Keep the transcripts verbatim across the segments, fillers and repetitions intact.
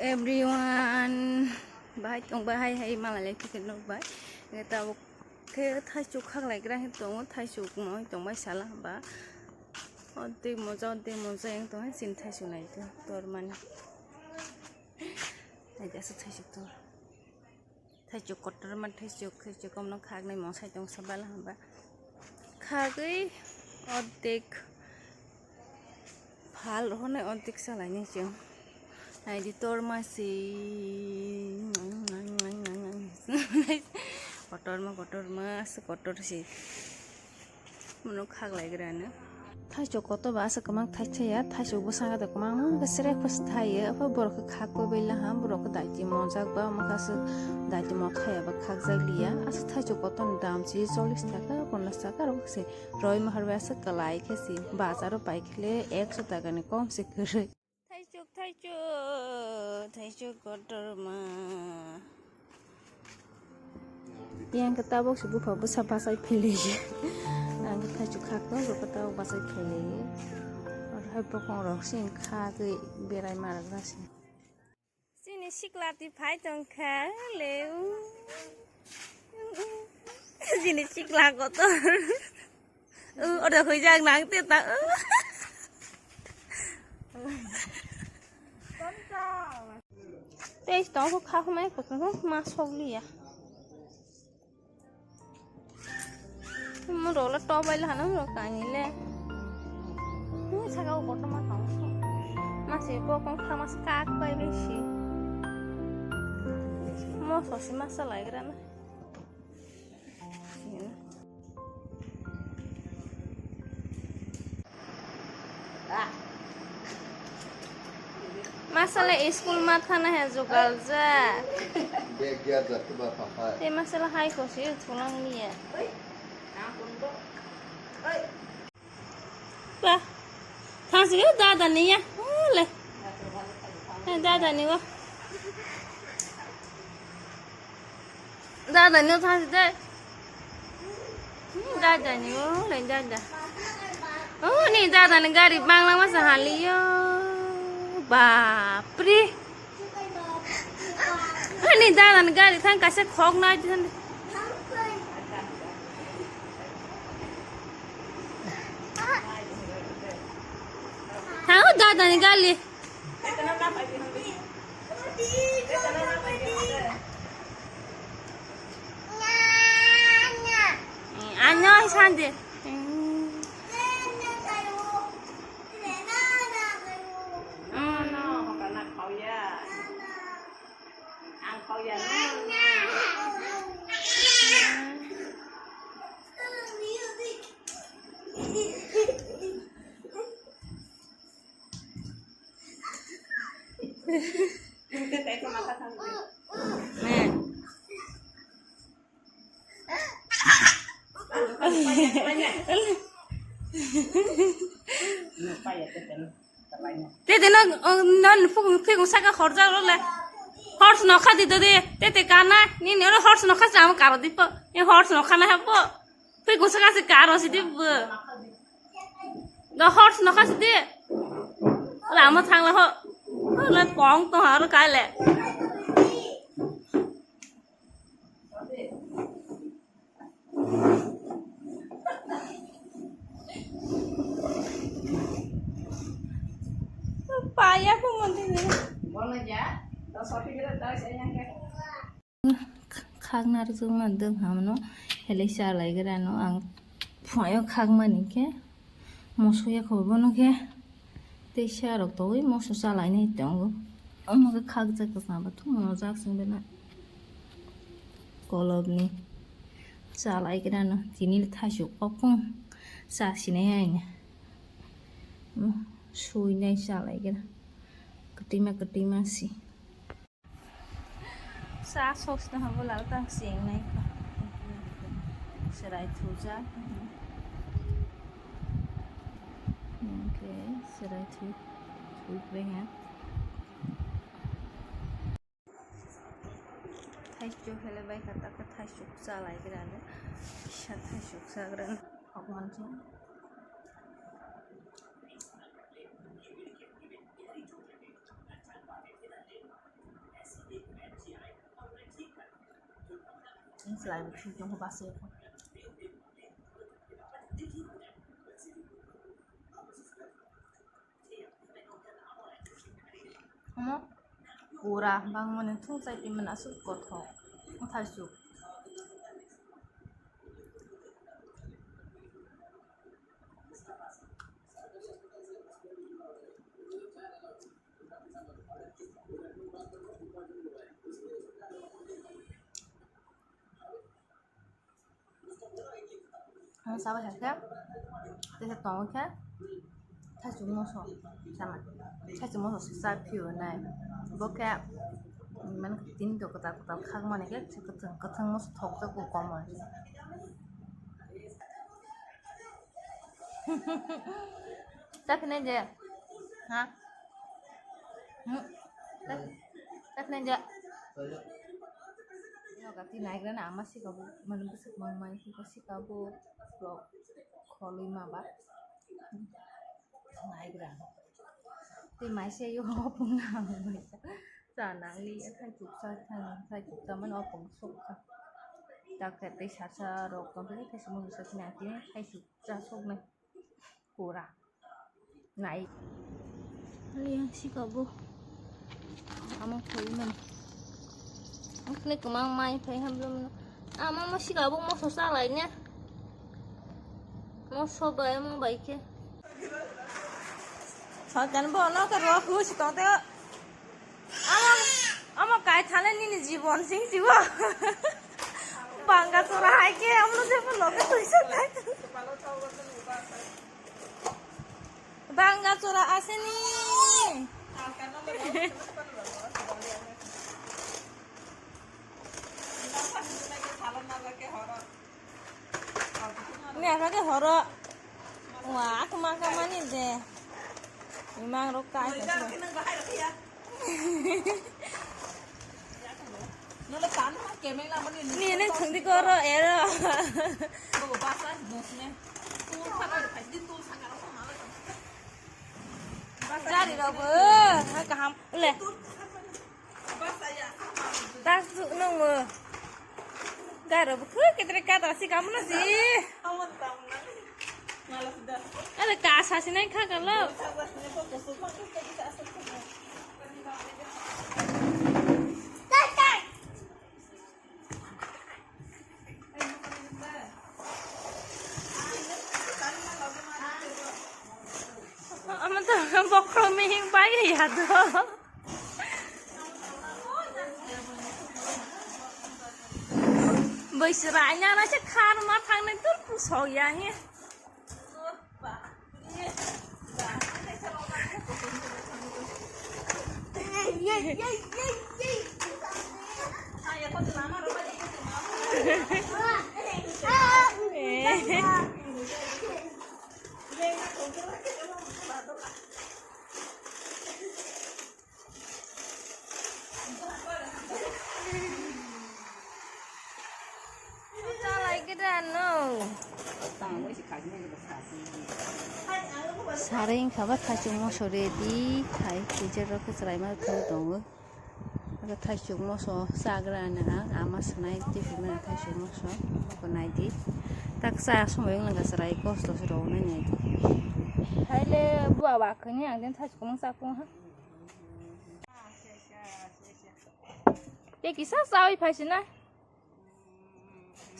Everyone, bahai tong bahai hai malai lai khe nuk bai. Tabuk khe thaichuk khaklai gra khe tongo, thaichuk moi tong bai sala ba. Odde moja, odde moja yang tong sin thaichuk nai to tor mani. Ai jasa thaichuk tor. Thaichuk kotorma, thaichuk, thaichuk komno khaknai mosai tong sa bala hamba. Khagwi ordek phal rohornai ordek salainai chwng. Naidi torma si. Kotorma, kotorma, asa kotor si. Mano khaklaigrano. Thaichuk kotor ba aswk kwmang thaisa ya, thaichuk bwskango de kwbangma khe srek phas thai ya, aphai borok khe khak kobui laham, borok khe daiti mojak ba, omo khe aswk daiti mo thai ya ba khakjak liya, aswk thaichuk kotor ni dam si chollish taka, ponchash taka, aro se roi mohor bai aswk kwlai khe si, bazar o pai khe le ekso taka ni kom se kwrwi. Thaichuk, thaichuk, thaichuk kotorma. Yang khe tabuk se bupha bwsa bachai phailaio. Ang khe thaichuk khakno, bo khe tabuk bachai phailaio. Oro hai bokong rok se khagwi berai ma rwk se. Chini sikla twi phai tong kha le. Chini sikla kotor. Oro hoi jak nang te ta. Tei tong kha khumai kotor ma sok liya. Mo rok le tobai la hana mo rok kani le. Mo saka o kotor ma tong. Ma se bokong kha ma se kak bai bai si. Mo so si ma sa lai gra na. Masale school ma thana he jugal ja. Bag ya jat ba papa. Te masala hai ko si thulang niya. Ba. Thang si dada niya. Le. Dada niwa. Dada ni thang si de. Hmm, dada ni, oh, le dada. Oh, ni dada ni gari bangla masa haliyo. Bapre. Oh, ni dada ni gari thang kaisa khok nai di thang. Thang, oh, dada ni gari. Ano hai sande. Tete no, non phikung saka horjak role. Horse no khadi dode. Tete kana. Nini oro horse no khasi amo karo dipo. Ni horse no khana hapo. Phikung saka se karo si dipo. Do horse no khasi di. Lama thangla ho. Ola kong to haro kale. Paya ko mandi ni. Khakna rwchapma dwng hamno helai chalaigrano ang phuaio khakmani khe moso yakho bono khe teisa rok togwi moso chalainai tongo. Omo khe khakjak kwchangma thung mojak chwng bena kolobni chalaigrano tini thaichuk kokphung chasinai aini suinai chalaigra kwtwima kwtwima si. Sa sos na habo lal tang sing nai ko. Serai thuja. Okay, serai thu. Thu pe ha. Thaichuk hele bai kata ka thaichuk chalai gra le. Sa thaichuk sa gra. Hok man chu. Chwlaibo thwi tongkha bus o. Omo pura bangmani thung chai twi mani aswk kothok, wngthai chuk. Ang sabai hai khe, teisa tongo khe, thaichuk moso sama, thaichuk moso se cha phio nai, bo khe, mane tini to kwtal kwtal khakmani khe, kwthwng, kwthwng moso thokjak bo komo. Chakhinai je. Ha? Hmm. Chak-, chakhinai je. Yoga ti naigra na ama sika bo, mane bwswk mang mai sika, sika bo vlog kholwi ma ba. Naigra. Ti mai se yo opung na mai. Cha nangli, thai chuk cha, thai, thai chuk cha mane opung sok kha. Tak khe tei sasa rok tong khe, thai sumung sa khe nang khe, thai chuk cha sok nai. Pura. Nai. Liang sika bo. Amo khoi man. Ang kene kwmang mai phai hamlum. Ama mo sika bo moso salai ne. Moso bai mo bai khe. Sakan bo no ka ro hu si tong te. Amo, amo kai thale nini jibon sing sibo. Banga chora hai khe amo se bo loge tuisa khai. Banga chora aseni. Ni asa ke horo. Wa, aku makan mani de. Imang rok kai. Ni ne thangdi koro ero. Gari rok bo, ha kaham le. Das nung mo. Garo bukhu ketre katra si kamu na si. Ada kasa si nai kha kalo. Ama to bokhorok mihing bai ya do. Boisra anya na se khar ma thangnai tur pusok ya he. Chalai khe da no. Saring kha ba thaichuk moso ready khai twijak rok khe chwrai ma thang tongo. Abo thaichuk moso chagra ni ha ama sanai tiffin mani thaichuk moso ko nai di. Tak cha somoi wng nang kha chwrai kosto se rw nai nai di. Haile bua ba khani ang den thaichuk mung cha kung ha. Tei kisa chawi phai sina.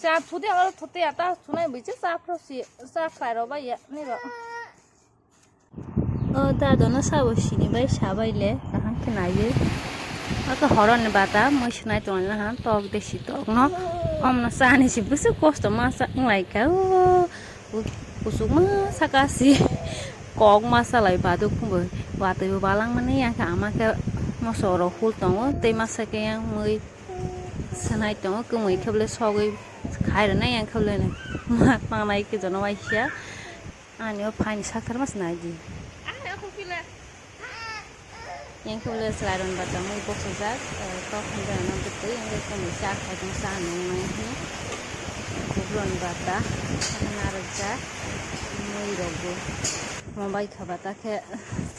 Cha thudi aro thudi ata thunai bui cha cha phro si cha khlai ro bai ya ni ro. O dado no sabo sini bai sabai le kaham khe nai. Aka horon ni bata moi sinai tong na han tok de si tok no. Om no cha ni si bwswk kosto ma cha wng lai kha. O kusuk ma saka si kok ma cha lai baduk bo. Watwi bo balang mani yang kha ama khe moso rok hul tongo tei masa khe yang mui. Swnai tongo, kwmwi khe bole sogwi khai rwnai, yang khe bole ma-, mangnai khe jono waisa. Ani o phaini sakthar ma swnai di. Yang khe bole chwlai rwni bata mui boksajak, eh, tok hinwi rwna bwtwi, yang khe kwmwi cha khai tong cha nung nai hwnwi. Bubuloni bata, narwkjak, mui rokbo. Mo bai kha bata khe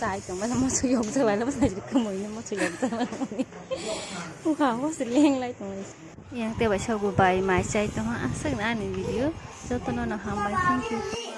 chai tong bai, moso yokjak lai, kwmwi ni moso yokjak lai. Bwkha o se leng lai tongwi. Yang tei bai sogo bai mai chai tongo, aswk na ani video. Jotono no hambai, thank you.